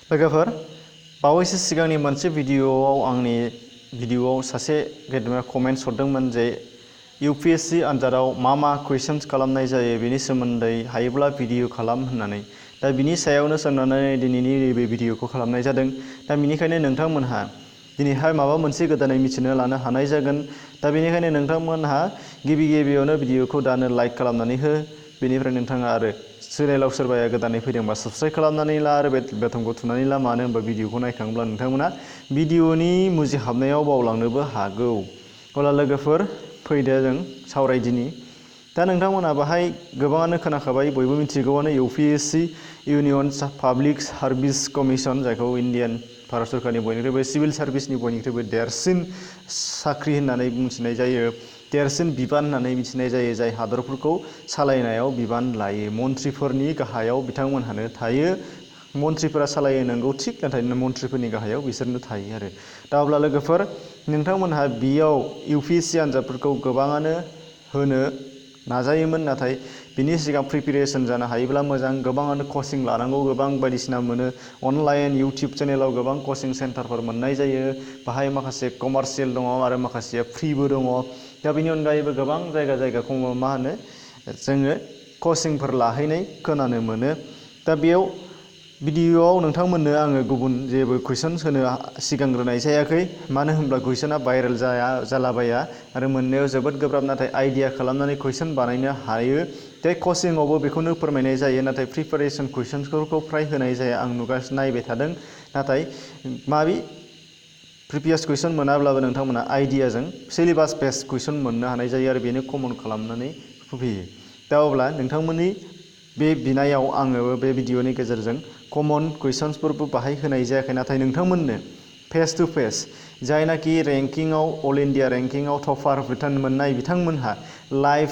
लोगोफोर बावैसो सिगांनि मोनसे भिडिअआव आंनि भिडिअआव सासे गेदेमा कमेन्ट्स हरदोंमोन जे यूपीएससी आनजादाव मा कुइसन्स खालामनाय जायो बेनि सोमोन्दै हायोब्ला भिडिअ खालाम होननानै। दा बिनि सायावनो सोंनानै दिनैनि नैबे भिडिअखौ खालामनाय जादों। दा बेनिखायनो नोंथांमोनहा दिनैहाय माबा मोनसे गोदानै मिथिनो लानो हानाय जागोन। दा बेनिखायनो नोंथांमोनहा गिबियावनो भिडिअखौ दानो लाइक खालामनानै हो। बेनिफ्राय नोंथाङा आरो चेनेलाव सोरबाया गोदानै फैदोंबा साबस्क्राइब खालामनानै ला आरो बेथनखौ थुनानै ला। मानो होनबा भिडिअखौ नायखांब्ला नोंथांमोना भिडिअनि मुजिहाबनायाव बावलांनोबो हागौ। अब्ला लोगोफोर फैदो जों सावरायदिनि। दा नोंथांमोना बाहाय गोबाङानो खोनाखाबाय, बयबो मिथिगौआनो UPSC union public service commission, जायखौ इन्डियान भारत सरकारनि बयनिख्रुइबो सिभिल सार्भिसनि बयनिख्रुइबो देरसिन साख्रि होननानै मिथिनाय जायो, देरसिन बिबान होननानै मिथिनाय जायो, जाय हादरफोरखौ सालायनायाव बिबान लायो। मन्थ्रिफोरनि गाहायाव बिथांमोनहानो थायो। मन्थ्रिफोरा सालायो नंगौ थिग, नाथाय मन्थ्रिफोरनि गाहायाव बिसोरनो थायो आरो। दा अब्ला लोगोफोर नोंथांमोनहा बेयाव यूपीएससी आनजादफोरखौ गोबाङानो होनो नाजायोमोन, नाथाय बिनि सिगां प्रिपेरेसन जानो हायोब्ला मोजां। गोबाङानो कचिं लानांगौ, गोबां बायदिसिना मोनो। अनलाइन इउटिउब चेनेलाव गोबां कचिं सेन्टारफोर मोननाय जायो। बाहाय माखासे कमार्शियेल दङ आरो माखासे फ्रिबो दङ। दा बेनि अनगायैबो गोबां जायगा जोङो कचिंफोर लाहैनाय खोनानो मोनो। दा बेयाव भिडिअआव नोंथांमोननो आङो गुबुन जेबो कुइसन्स होनो सिगांग्रोनाय जायाखै। मानो होनब्ला कुइसना भाइरेल जालाबाया आरो मोननायाव जोबोद गोब्राब, नाथाय आइडिया खालामनानै कुइसन बानायनो हायो। बे कचिंआवबो बेखौनो फोरमायनाय जायो, नाथाय प्रिपारेसन कुइसन्सफोरखौ फ्राय होनाय जाया। आं नायबाय थादों, नाथाय प्रिभियास कुइसन मोनाब्लाबो नोंथांमोना आइडियाजों सिलेबास बेस्ड कुइसन मोननो हानाय जायो आरो बेनो कमन खालामनानै फैयो। दा अब्ला नोंथांमोननि बे बिनायाव आङो बे भिडिअनि गेजेरजों कमन कुइसन्सफोरबो बाहाय होनाय जायाखै, नाथाय नोंथांमोननो फेस टु फेस जायनाखि रेंकिंआव अल इन्डिया रेंकिंआव टपार मोननाय बिथांमोनहा लाइभ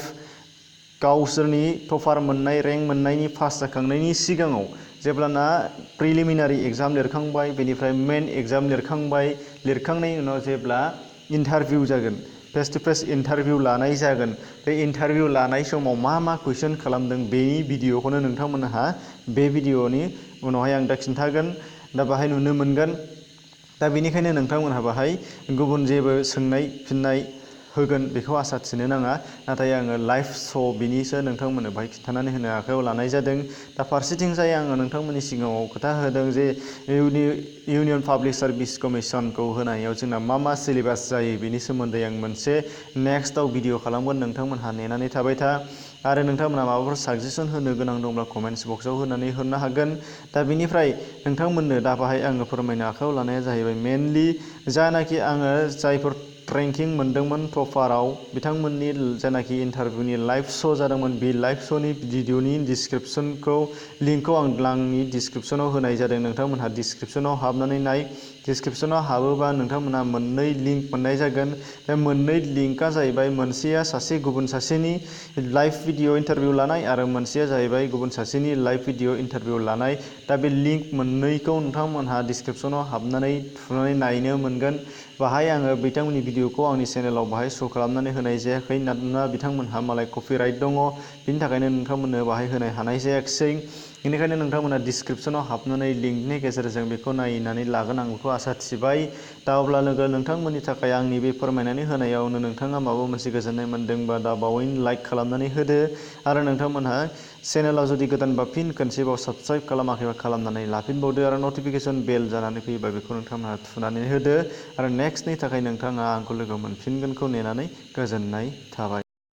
गावसोरनि टपार मोननाय रेंक मोननायनि पास जाखांनायनि सिगाङाव जेब्लाना प्रिलिमिनारि एग्जाम लिरखांबाय, बेनिफ्राय मेन एग्जाम लिरखांबाय, लिरखांनायनि उनाव जेब्ला इन्टारभिउ जागोन, फेस टु फेस इन्टारभिउ लानाय जागोन, बे इन्टारभिउ लानाय समाव मा कुइसन खालामदों बेनि भिडिअखौनो नोंथांमोनहा बे भिडिअनि उनावहाय आं दा खिन्थागोन। दा बाहाय नुनो मोनगोन। दा बेनिखायनो नोंथांमोनहा बाहाय गुबुन जेबो सोंनाय फिननाय होगोन बेखौ आसा थिनो नाङा, नाथाय आङो लाइभ बिनिसो नोंथांमोननो बाहाय खिन्थानानै होनो आखायाव लानाय जादों। दा फारसेथिंजाय आङो नोंथांमोननि सिगाङाव खोथा होदों जे इउनियन पाब्लिक सार्भिस कमिसनखौ होनायाव जोंना मा सिलेबास जायो बेनि सोमोन्दै आं मोनसे नेक्स्टआव भिडिअ खालामगोन। नोंथांमोनहा नेनानै थाबाय था आरो नोंथांमोनहा माबाफोर साजेसन होनो गोनां दंब्ला कमेन्ट्स बक्सआव होनानै हरनो हागोन। दा बेनिफ्राय नोंथांमोननो दा बाहाय आङो फोरमायनो आखायाव लानाया जाहैबाय मेनलि जायनाखि आङो जायफोर रेंकिं मोनदोंमोन टपाराव बिथांमोननि जायनाखि इन्टारभिउनि लाइभ श' जादोंमोन, बे लाइभ श'नि भिडिअनि डिसक्रिपसनखौ लिंकखौ आंनि डिसक्रिपसनाव होनाय जादों। नोंथांमोनहा डिसक्रिपसनाव हाबनानै नाय। डिसक्रिपसनाव हाबोबा नोंथांमोनहा मोननै लिंक मोननाय जागोन। बे मोननै लिंकआ जाहैबाय मोनसेया गुबुन सासेनि लाइभ भिडिअ इन्टारभिउ लानाय आरो मोनसेया जाहैबाय गुबुन सासेनि लाइभ भिडिअ इन्टारभिउ लानाय। दा बे लिंक मोननैखौ नोंथांमोनहा डिसक्रिपसनाव हाबनानै थुनानै नायनो मोनगोन। बाहाय आङो बिथांमोननि भिडिअखौ आंनि चेनेलाव बाहाय श' खालामनानै होनाय जायाखै, मानोना बिथांमोनहा मालाय कपिराइट दङ, बिनि थाखायनो नोंथांमोननो बाहाय होनो हानाय जायाखिसै। बेनिखायनो नोंथांमोना डिसक्रिपसनाव हाबनानै लिंकनि गेजेरजों बेखौ नायनानै लागोन, आं बेखौ आसा थिबाय। दा अब्ला नोंथांमोननि थाखाय आंनि बे फोरमायनानै होनायावनो नोंथाङा माबा मोनसे गोजोननाय मोनदोंबा दा बावैनो लाइक खालामनानै होदो आरो नोंथांमोनहा चेनेलाव जुदि गोदानबा फिन खनसेबाव साबस्क्राइब खालामाखैबा खालामनानै लाफिनबावदो आरो नटिफिकेसन बेल जानानै फैयोबा बेखौ नोंथांमोनहा थुनानै होदो आरो नेक्स्टनि थाखाय नोंथाङा आंखौ लोगो मोनफिनगोनखौ नेनानै गोजोननाय थाबाय।